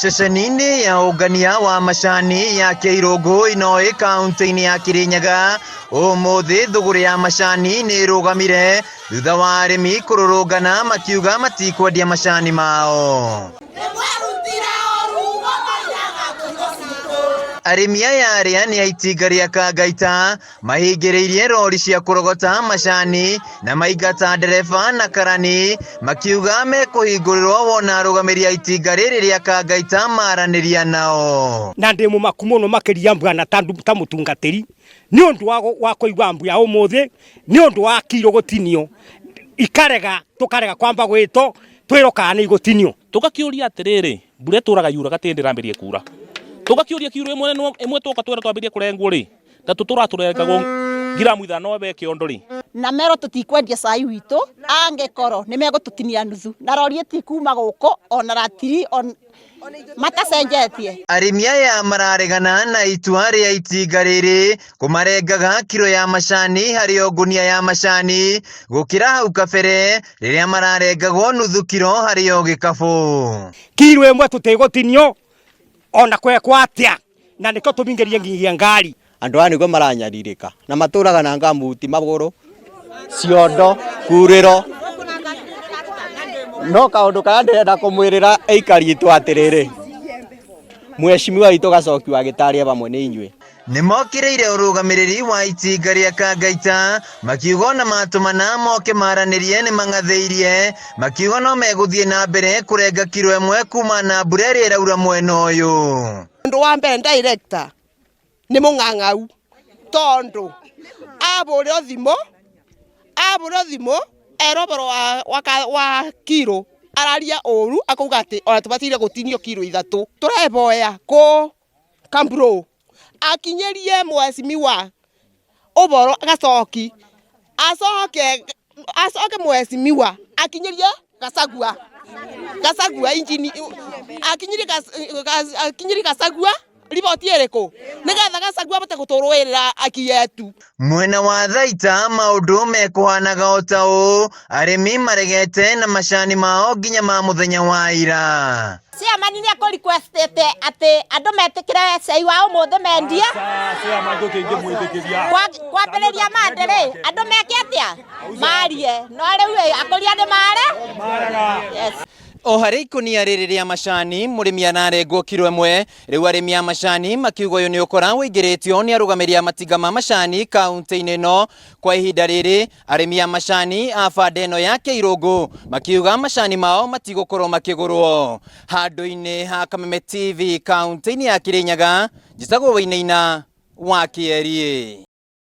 Ceceni-inĩ ya ũngania wa macani ya Kĩirũngũ Inoi kaunti-inĩ ya Kirinyaga ũmũthĩ thũgũrĩ ya macani nĩ ĩrũgamire thutha wa arĩmi kũrũrũngana makiuga matikwendia macani mao. Arĩmi aya arĩa nĩ a itinga rĩa Kangaita mahingĩrĩirie rori cia kũrogota macani na maingata ndereba na karani makiuga mekũhingũrĩrwo wona arũgamĩrĩri a itinga rĩrĩ rĩa Kangaita maranĩria nao. Na ndĩ mũmaku mũno makĩria bwana ta mũtungatĩri nĩ ũndũ wa kũigua mbu ya ũmũthĩ nĩ ũndũ wa kiro gũtinio ikarega tũkarega kwamba gwĩtwo twĩrwo kana nĩ igũtinio. Tũgakĩũria atĩrĩrĩ, mbura ĩtũraga yuraga tĩ ndĩrambĩrie kura, tũgakĩũria kiro ĩmwe ĩmwe twoka twĩra twambĩrie kũrengwo rĩ, ta tũtũraga tũrengagwo ngiramu 5 we kĩondo rĩ. Na merwo tũtikwendia cai witũ angĩkorwo nĩ megũtũtinia nuthu na rori ĩtikuma gũkũ ona ratiri matacenjetie. Arĩmi aya mararegana na itua rĩa itinga rĩrĩ kũmarengaga kiro ya macani harĩ o ngunia ya macani gũkĩra hau kabere rĩrĩa mararengagwo nuthu kiro harĩ o gĩkabũ. Kiro ĩmwe tũtigũtinio ona kwekwo atĩa na nĩkĩo tũmingĩrie nginyagia ngari. Andũ aya nĩguo maranyarirĩka na matũraga na ngamuti magũrũ ciondo kurĩro no kaũndũ karĩa ndĩrenda kũmwĩrĩra aikari itũ atĩrĩrĩ, mheshimiwa witũ Gacoki wa Gĩtarĩ vamwe nĩ inyuĩ. Nĩmokĩrĩire ũrũgamĩrĩri wa itinga rĩa Kangaita makiuga ona matũmana moke maranĩrie nĩmang'athĩirie makiuga no megũthiĩ na mbere kũrenga kiro ĩmwe kuma na mbura ĩrĩa ĩraura mwena ũyũ. Ũndũ wa mbere director nĩ mũng'ang'au tondũ abũrĩo thimũ erwo ũhoro wa kiro araria ũru akauga atĩ ona tũbataire gũtinio kiro 3. Tũreboya kũ Kambro akinyĩrie mheshimiwa ũboro Gacoki acoke mheshimiwa akinyĩrie Gachagua Gachagua injini akinyĩrie Gachagua riboti ĩrĩkũ nĩgetha Gachagua abote gũtũrũĩrĩra haki yetu. Mwena wa Thaita maũndũ mekũhanaga o ta ũũ, arĩmi maregete na macani mao nginya ma mũthenya wa ira. Chairman nĩ akũ requestĩte atĩ andũ metĩkĩre cai wa ũmũthĩ mendie. Kwambĩrĩria mande rĩ, andũ meke atĩa? Marie. No rĩu akũria nĩ mare? Yes. O harĩ ikũnia rĩrĩ rĩa macani mũrĩmi ararengwo kiro ĩmwe. Rĩu arĩmi a macani makiuga ũyũ nĩ ũkora ũingĩrĩtio nĩ arũgamĩrĩri a matinga ma macani kaunti-inĩ ĩno. Kwa ihinda rĩrĩ arĩmi a macani a banda ĩno ya Kĩirũngũ makiuga macani mao matigũkorwo makĩgũrwo. Handũ-inĩ ha Kameme TV kaunti-inĩ ya Kirinyaga, njĩtagwo Wainaina wa Kĩeri.